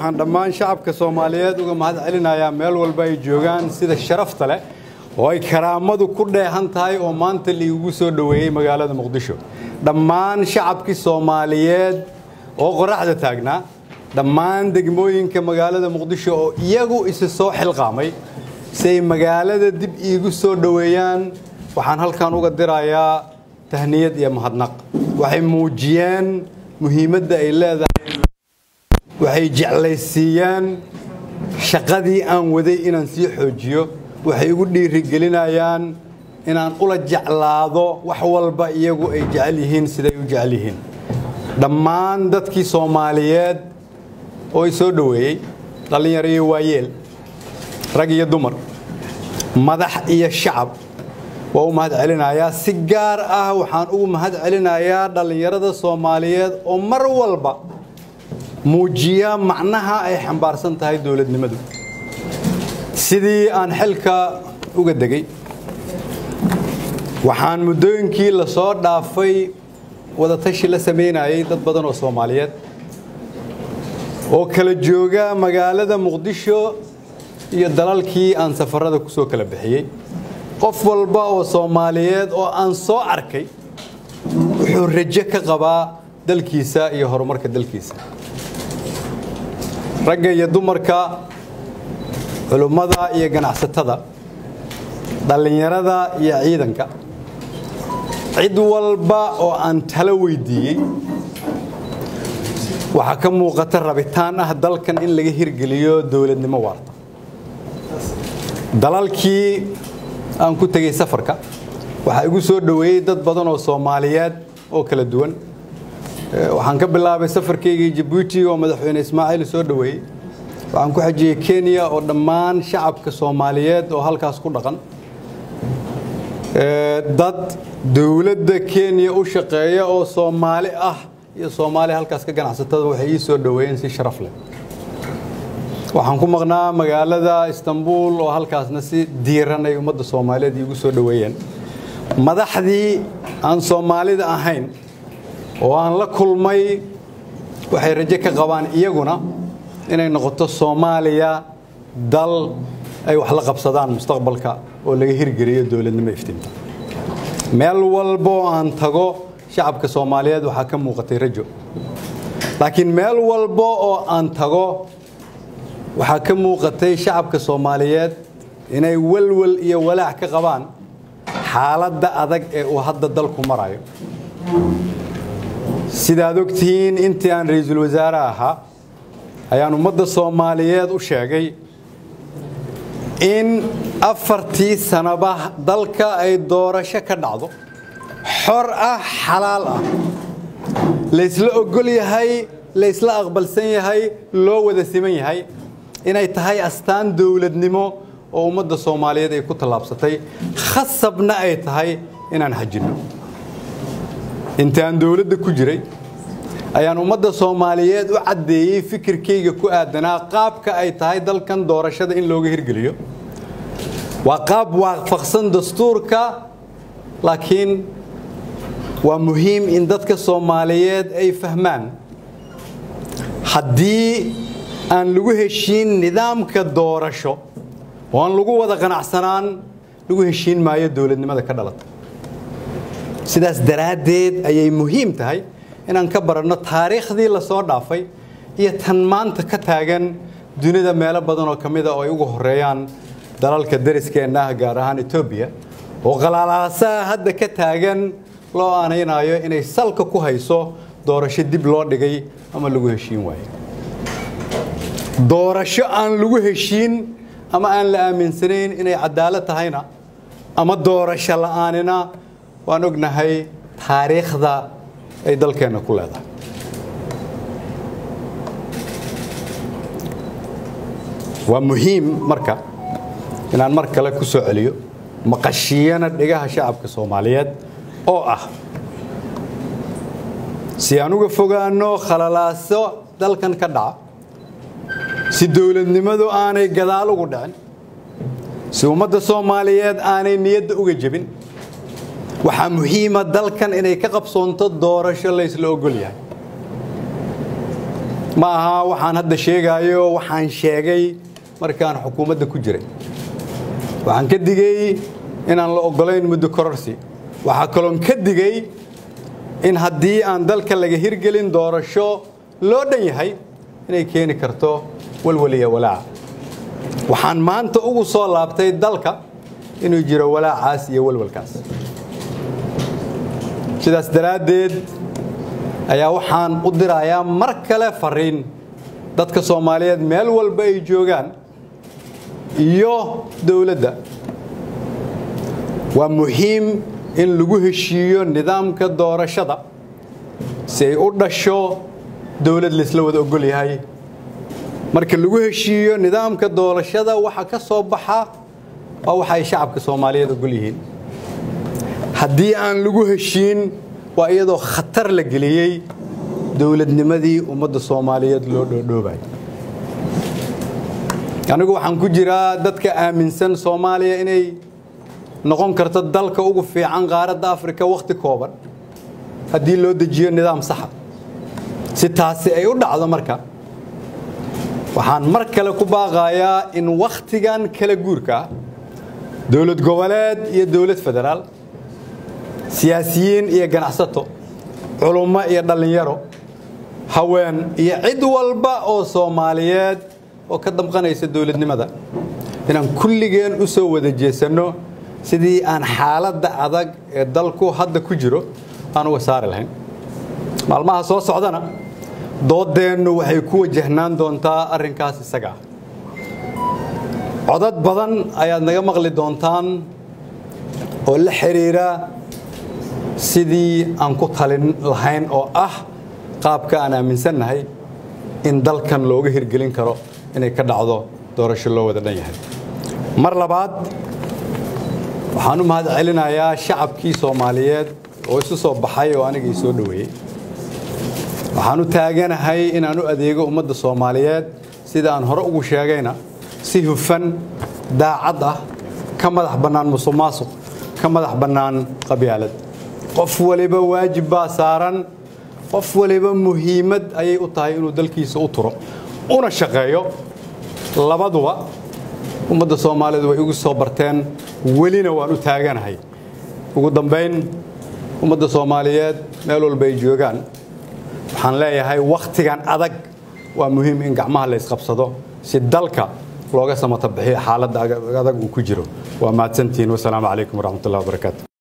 Waxaan dhammaan shacabka Soomaaliyeed uga mahad celinayaa meel walba ay joogaan sida sharafta leh oo ay karaamadu ku dheehan tahay oo maanta liigu soo dhaweeyay magaalada Muqdisho. Dhammaan shacabkii Soomaaliyeed oo qoraxda taagnaa, dhammaan degmooyinka magaalada Muqdisho oo iyagu isa soo xilqaamay si ay magaalada dib iigu soo dhaweeyaan, waxaan halkan uga dirayaa tahniyad iyo mahadnaq. Waxay muujiyeen muhiimadda ay leedahay, waxay jeclaysiiyeen shaqadii aan waday inaan sii xoojiyo, waxay igu dhiirigelinayaan inaan ula jeclaado wax walba iyagu ay jecel yihiin siday u jecel yihiin. Dhammaan dadkii Soomaaliyeed oo i soo dhaweeyey, dhallinyaro iyo waayeel, rag iyo dumar, madax iyo shacab, waa u mahad celinayaa. Si gaar ah waxaan ugu mahad celinayaa dhallinyarada Soomaaliyeed oo mar walba muujiya macnaha ay xambaarsan tahay dowladnimadu. Sidii aan xilka uga degay, waxaan muddooyinkii la soo dhaafay wadatashi la sameynayay dad badan oo Soomaaliyeed oo kala jooga magaalada Muqdisho iyo dalalkii aan safarada ku soo kala bixiyey. Qof walba oo Soomaaliyeed oo aan soo arkay wuxuu rajo ka qabaa dalkiisa iyo horumarka dalkiisa. Ragga iyo dumarka, culummada iyo ganacsatada, dhallinyarada iyo ciidanka, cid walba oo aan talo weydiiyey waxaa ka muuqata rabitaan ah dalkan in laga hirgeliyo dowladnimo waarta. Dalalkii aan ku tegey safarka waxaa igu soo dhaweeyey dad badan oo Soomaaliyeed oo kala duwan. Waxaan ka bilaabay safarkaygii Jabuuti oo madaxweyne Ismaaciil soo dhaweeyey. Waxaan ku xajiyey Kenya oo dhammaan shacabka Soomaaliyeed oo halkaas ku dhaqan, dad dowladda Kenya u shaqeeya oo Soomaali ah iyo Soomaali halkaas ka ganacsatada waxay ii soo dhaweeyeen si sharaf leh. Waxaan ku maqnaa magaalada Istanbul oo halkaasna si diiran ay ummadda Soomaaliyeed iigu soo dhaweeyeen. Madaxdii aan Soomaalida ahayn oo aan la kulmay waxay rajo ka qabaan iyaguna inay noqoto Soomaaliya dal ay wax la qabsadaan mustaqbalka oo laga hirgeliyo dowladnimo iftiinta. Meel walba oo aan tago shacabka Soomaaliyeed waxaa ka muuqatay rajo, laakiin meel walba oo aan tago waxaa ka muuqatay shacabka Soomaaliyeed inay walwal iyo walaac ka qabaan xaaladda adag ee uu hadda dalku marayo. Sidaad ogtihiin, intii aan ra'iisul wasaare ahaa ayaan ummadda Soomaaliyeed u sheegay in 4tii sanaba dalka ay doorasho ka dhacdo xor ah, xalaal ah, laysla ogol yahay, laysla aqbalsan yahay, loo wada siman yahay, inay tahay astaan dowladnimo oo ummadda Soomaaliyeed ay ku tallaabsatay, khasabna ay tahay inaan xajinno. Intaan dowladda ku jiray ayaan ummadda Soomaaliyeed u caddeeyey fikirkayga ku aadanaa qaabka ay tahay dalkan doorashada in looga hirgeliyo. Waa qaab waafaqsan dastuurka, laakiin waa muhiim in dadka Soomaaliyeed ay fahmaan haddii aan lagu heshiin nidaamka doorasho oo aan lagu wada qanacsanaan, lagu heshiin maayo dowladnimada ka dhalata. Sidaas daraaddeed ayay muhiim tahay inaan ka baranno taariikhdii la soo dhaafay iyo tan maanta ka taagan dunida meelo badan oo ka mid a oo ay ugu horeeyaan dalalka dariskeenna ah, gaar ahaan Etoobiya, oo qalalaasaha hadda ka taagan loo aanaynayo inay salka ku hayso doorasho dib loo dhigay ama lagu heshiin waayo. Doorasho aan lagu heshiin ama aan la aaminsanayn inay cadaalad tahayna ama doorasho la'aanina, waan ognahay taariikhda ay dalkeenna ku leedahay. Waa muhiim marka inaan mar kale ku soo celiyo, maqashiyana dhigaha shacabka Soomaaliyeed oo ah si aan uga fogaanno khalalaaso dalkan ka dhaca, si dowladnimadu aanay gadaal ugu dhicin, si ummadda Soomaaliyeed aanay niyadda uga jebin, waxaa muhiima dalkan inay ka qabsoonto doorasho laysla ogol yahay. Ma aha waxaan hadda sheegayo, waxaan sheegay markaan xukuumadda ku jiray. Waxaan ka digay inaan la oggolayn muddo kororsi. Waxaa kaloon ka digay in haddii aan dalka laga hirgelin doorasho loo dhan yahay inay keeni karto walwal iyo walaac. Waxaan maanta ugu soo laabtay dalka inuu jiro walaacaas iyo walwalkaas. Sidaas daraaddeed ayaa waxaan u dirayaa mar kale fariin dadka Soomaaliyeed meel walba ay joogaan iyo dawladda. Waa muhiim in lagu heshiiyo nidaamka doorashada si ay u dhasho dawlad la isla wada ogol yahay. Marka lagu heshiiyo nidaamka doorashada waxa ka soo baxa waa waxa ay shacabka Soomaaliyeed ogol yihiin. Haddii aan lagu heshiin waa iyadoo khatar la geliyey dawladnimadii ummadda Soomaaliyeed loo dhoodhoobay. Anigu waxaan ku jiraa dadka aaminsan Soomaaliya inay noqon karto dalka ugu fiican qaaradda Afrika waqti kooban haddii loo dejiyo nidaam sax ah. Si taasi ay u dhacdo marka waxaan mar kale ku baaqayaa in waqtigan kala guurka ah dawlad goboleed iyo dawlad federaal, siyaasiyiin iyo ganacsato, culummo iyo dhalinyaro, haween iyo cid walba oo Soomaaliyeed oo ka damqanaysa dawladnimada inaan kulligeen u soo wada jeesano sidii aan xaaladda adag ee dalku hadda ku jiro aan uga saari lahayn. Maalmaha soo socdana doodeennu waxay ku wajahnaan doontaa arrinkaas isaga ah. Codad badan ayaad naga maqli doontaan oo la xiriira sidii aan ku talin lahayn oo ah qaabka aan aaminsannahay in dalkan looga hirgelin karo inay ka dhacdo doorasho loo wada dhan yahay. Mar labaad waxaan u mahad celinayaa shacabkii Soomaaliyeed oo isu soo baxay oo aniga i soo dhaweeyey. Waxaan u taaganahay inaan u adeego ummadda Soomaaliyeed sida aan hore ugu sheegayna si hufan, daacad ah, ka madax bannaan musuqmaasuq, ka madax bannaan qabyaalad. Qof waliba waajib baa saaran, qof waliba muhiimad ayay u tahay inuu dalkiisa u turo una shaqeeyo. Labaduba ummadda Soomaaliyeed way igu soo barteen, welina waan u taaganahay. Ugu dambayn ummadda Soomaaliyeed meel walba ay joogaan waxaan leeyahay waqtigan adag waa muhiim in gacmaha la isqabsado si dalka looga samata bixiyo xaaladda adag uu ku jiro. Waa mahadsantihiin. Wasalaamu calaykum waraxmatullahi wabarakaatu.